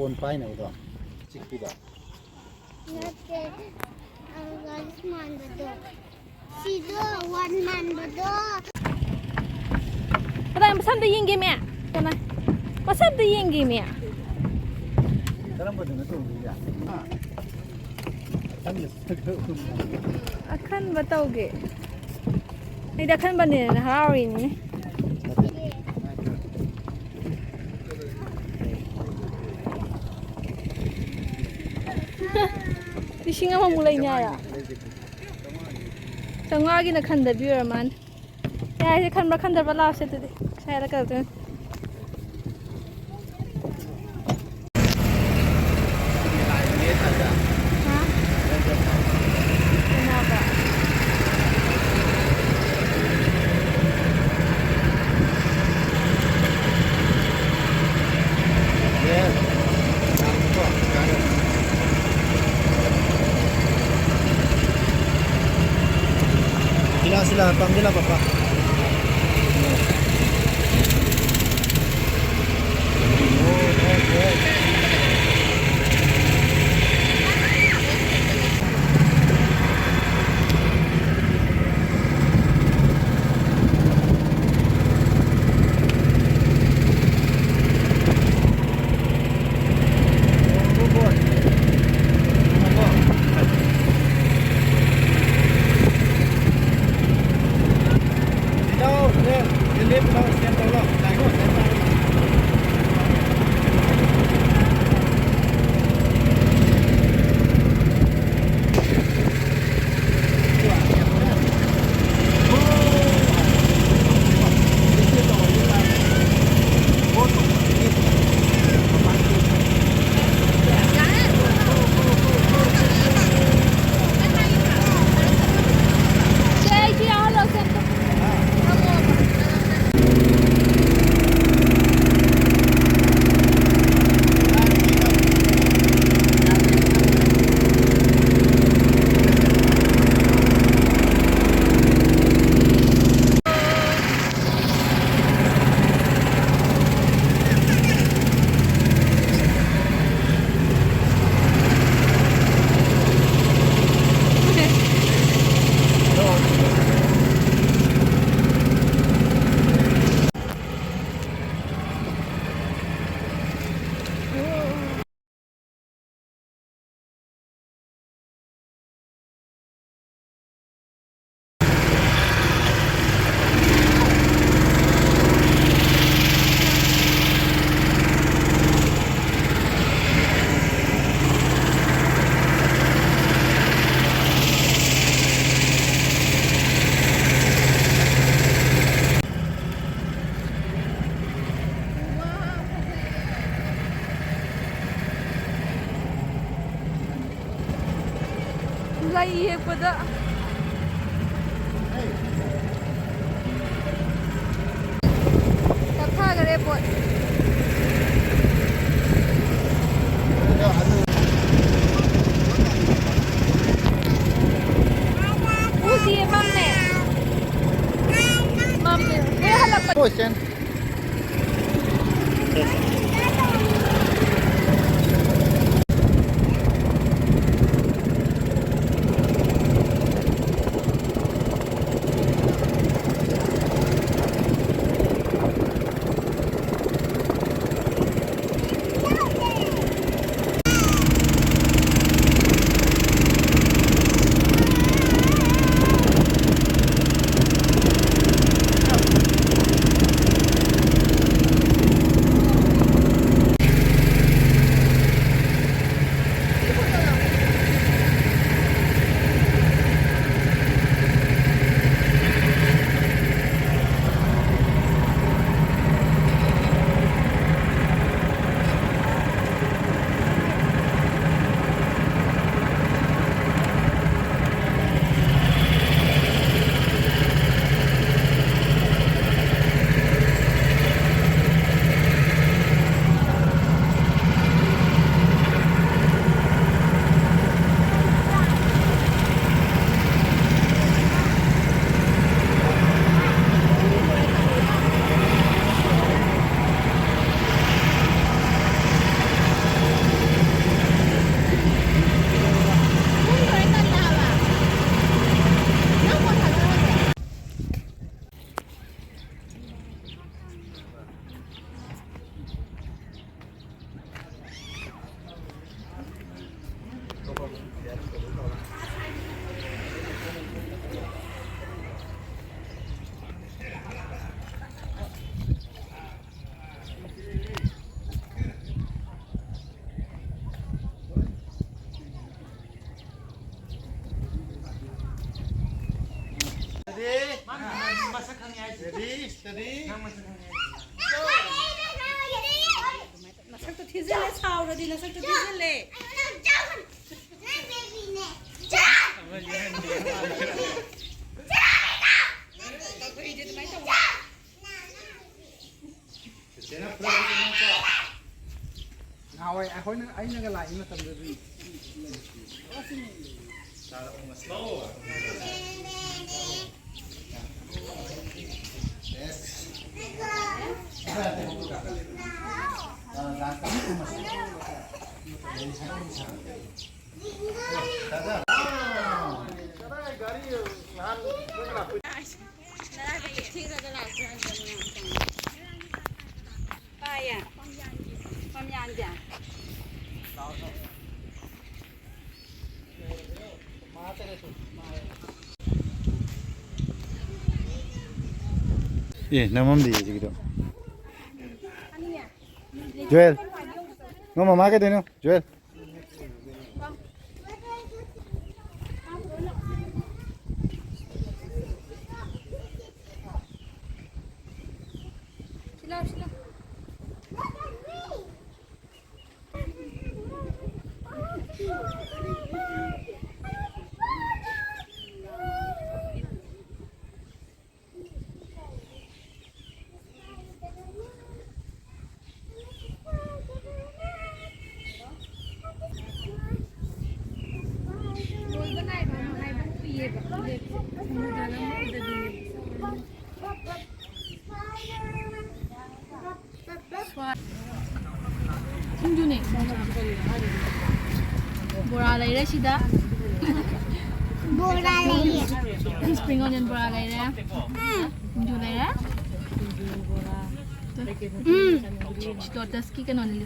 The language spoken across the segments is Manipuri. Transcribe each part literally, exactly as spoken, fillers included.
ꯐꯣꯟ ꯄꯥꯏꯅꯕꯗꯣ, ꯆꯤꯛꯄꯤꯗꯣ꯫ ꯅꯠꯇꯦ, ꯑꯪꯒꯜꯁ ꯃꯥꯟꯕꯗꯣ꯫ ꯁꯤꯗꯣ ꯋꯥꯟ ꯃꯥꯟꯕꯗꯣ꯫ ꯀꯅꯥ ꯃꯁꯝꯗ ꯌꯦꯡꯒꯦꯃꯦ? ꯀꯅꯥ? ꯃꯁꯝꯗ ꯌꯦꯡꯒꯦꯃꯦ? ꯀꯔꯝꯕꯗꯅꯣ ꯇꯧꯗꯣꯏꯁꯦ? ꯍꯥ? ꯑꯈꯟꯕ ꯇꯧꯒꯦ꯫ ꯑꯩꯗꯤ ꯑꯈꯟꯕꯅꯦꯅ ꯍꯔꯥꯎꯔꯤꯅꯤꯅꯦ꯫ ꯂꯤꯁꯤꯡ ꯑꯃꯃꯨꯛ ꯂꯩꯅꯤ ꯍꯥꯏꯔꯣ? ꯆꯥꯝꯃꯉꯥꯒꯤꯅ ꯈꯟꯗꯕꯤ ꯑꯣꯏꯔ ꯃꯥꯅꯤ꯫ ꯌꯥꯔꯦꯁꯦ, ꯈꯟꯕ꯭ꯔꯥ ꯈꯟꯗꯕ꯭ꯔꯥ ꯂꯥꯛꯑꯣꯁꯦ ꯑꯗꯨꯗꯤ꯫ ꯄꯩꯁꯥ ꯍꯦꯜꯂꯛꯀꯗꯣꯏꯅꯤ꯫ ꯍꯥ? ꯀꯅꯥꯒ? ꯁꯤꯂꯥ, ꯁꯤꯂꯥ, ꯄꯥꯝꯗꯦꯂꯥ, ꯄꯥꯄꯥ꯫ ꯑꯩ ꯌꯦꯛꯄꯗ ꯇꯞꯊꯈꯔꯦ ꯄꯣꯠ꯫ ꯎꯗꯤꯌꯦ, ꯃꯝꯃꯦ꯫ ꯃꯝꯃꯦ꯫ ꯍꯦꯛ ꯍꯜꯂꯛꯄ ꯍꯣꯏ, ꯆꯦꯟ꯫ Ready? ꯃꯥ ꯃꯁꯛ ꯈꯪꯉꯦ ꯍꯥꯏꯁꯦ꯫ Ready, steady. ꯅꯪ ꯃꯁꯛ ꯈꯪꯉꯦ ꯍꯥꯏꯁꯦ꯫ ꯅꯁꯛꯇꯣ ꯊꯤꯖꯤꯜꯂꯦ, ꯁꯥꯎꯔꯗꯤ ꯅꯁꯛꯇꯣ ꯊꯤꯖꯤꯜꯂꯦ꯫ ꯅꯪ babyꯅꯦ꯫ ꯅꯍꯥꯟꯋꯥꯏ ꯑꯩꯈꯣꯏꯅ, ꯑꯩꯅꯒ ꯂꯥꯛꯏ ꯃꯇꯝꯗꯗꯤ꯫ ꯑꯦ, ꯅꯝꯃꯝꯗꯦ ꯁꯤꯒꯤꯗꯣ꯫ ꯖꯣꯌꯦꯜ, ꯅꯪ ꯃꯃꯥ ꯀꯩꯗꯧꯅꯣ? ꯖꯣꯌꯦꯜ꯫ ꯂꯣꯏꯕ ꯅꯥꯏꯕ ꯑꯃ ꯍꯥꯏꯕ ꯀꯨꯏꯌꯦꯕ, ꯁꯃꯨꯗ꯭ꯔꯗ ꯑꯃ ꯎꯗꯕꯤꯅꯦꯕ꯫ ꯁꯤꯡꯖꯨꯅꯦ꯫ ꯕꯣꯔꯥ ꯂꯩꯔꯦ ꯁꯤꯗ꯫ ꯕꯣꯔꯥ ꯂꯩꯔꯦ꯫ Spring onion ꯕꯣꯔꯥ ꯂꯩꯔꯦ꯫ ꯁꯤꯡꯖꯨ ꯂꯩꯔꯦ꯫ ꯎꯝ꯫ ꯁꯤ lotus ꯀꯤ ꯀꯩꯅꯣꯅꯤ,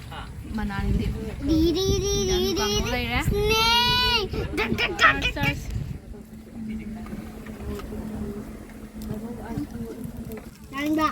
ꯃꯅꯥꯅꯤ꯫ ꯗꯤ, ꯗꯤ, ꯗꯤ, ꯗꯤ, ꯗꯤ, ꯀꯥꯡꯍꯧ ꯂꯩꯔꯦ꯫ Snake꯫ ꯗꯛ, ꯗꯛ, ꯗꯛ, ꯗꯛ, ꯗꯛ꯫ ꯆꯥꯔꯁ꯫ ꯅꯪꯗ꯫